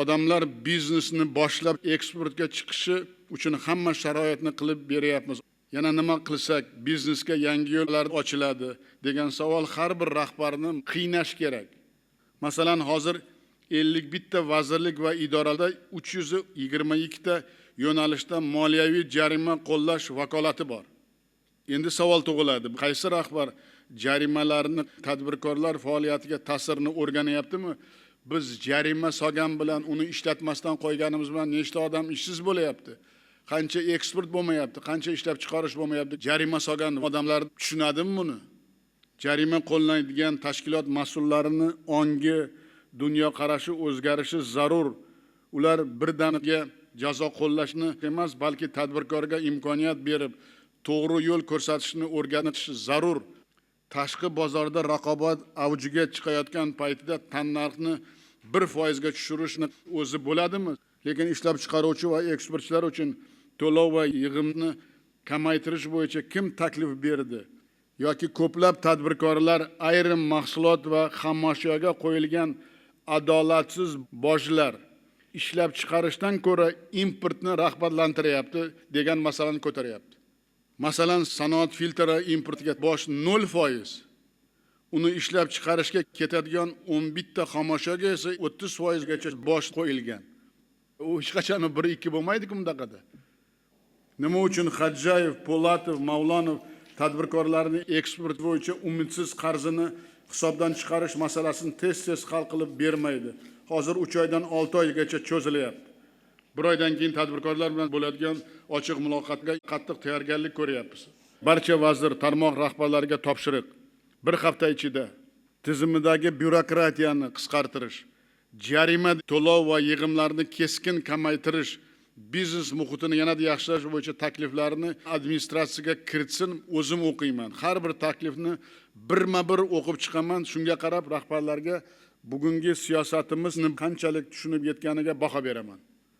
Odamlar biznesni boshlab eksportga chiqishi uchun hamma sharoitni qilib beryapmiz. Yana nima qilsak biznesga yangi yo'llar ochiladi degan savol har bir rahbarni qiynash kerak. Masalan, hozir 51 ta vazirlik va idorada 322 ta yo'nalishda moliyaviy jarima qo'llash vakolati bor. Endi savol tug'iladi. Qaysi rahbar jarimalarni tadbirkorlar faoliyatiga ta'sirini o'rganyaptimi? Biz jarima solgan bilan uni ishlatmasdan qo'yganimiz bilan nechta odam ishsiz bo'layapti? Qancha eksport bo'lmayapti, qancha ishlab chiqarish bo'lmayapti? Jarima solgan odamlar tushunadimi buni? Jarima qo'llanadigan tashkilot mas'ullarini ongi, dunyoqarashi o'zgarishi zarur. Ular birdaniga jazo qo'llashni emas, balki tadbirkorga imkoniyat berib, to'g'ri yo'l ko'rsatishni o'rganish zarur. Tashqi bozorda raqobat avjiga chiqayotgan paytida tannarxni 1% ga tushirishni o'zi bo'ladimi? Lekin ishlab chiqaruvchi va eksportchilar uchun to'lov va yig'imni kamaytirish bo'yicha kim taklif berdi? Yoki ko'plab tadbirkorlar ayrim mahsulot va xomashyoga qo'yilgan adolatsiz bojlar ishlab chiqarishdan ko'ra importni rag'batlantiryapti degan masalani ko'taryapti. Masalan, sanoat filtri importiga boj 0%. Uni ishlab chiqarishga ketadigan 11 ta xomashyoga esa 30% gacha boj qo'yilgan. U hech qachon 1-2 bo'lmaydi-ku bundaqada. Nima uchun Xadjayev, Po'latov, Mavlonov tadbirkorlarning eksport bo'yicha umidsiz qarzini hisobdan chiqarish masalasini tez-tez hal qilib bermaydi? Hozir 3 oydan 6 oygacha cho'zilyapti. Bir oydan keyin tadbirkorlar bilan bo'ladigan ochiq muloqotga qattiq tayyorgarlik ko'ryapmiz. Barcha vazir, tarmoq rahbarlariga topshiriq. Bir hafta ichida tizimidagi byurokratiyani qisqartirish, jarima to'lov va yig'imlarni keskin kamaytirish, biznes muhitini yanada yaxshilash bo'yicha takliflarni administratsiyaga kiritsin, o'zim o'qiyman. Har bir taklifni birma-bir o'qib chiqaman, shunga qarab rahbarlarga bugungi siyosatimizni qanchalik tushunib yetganiga baho beraman.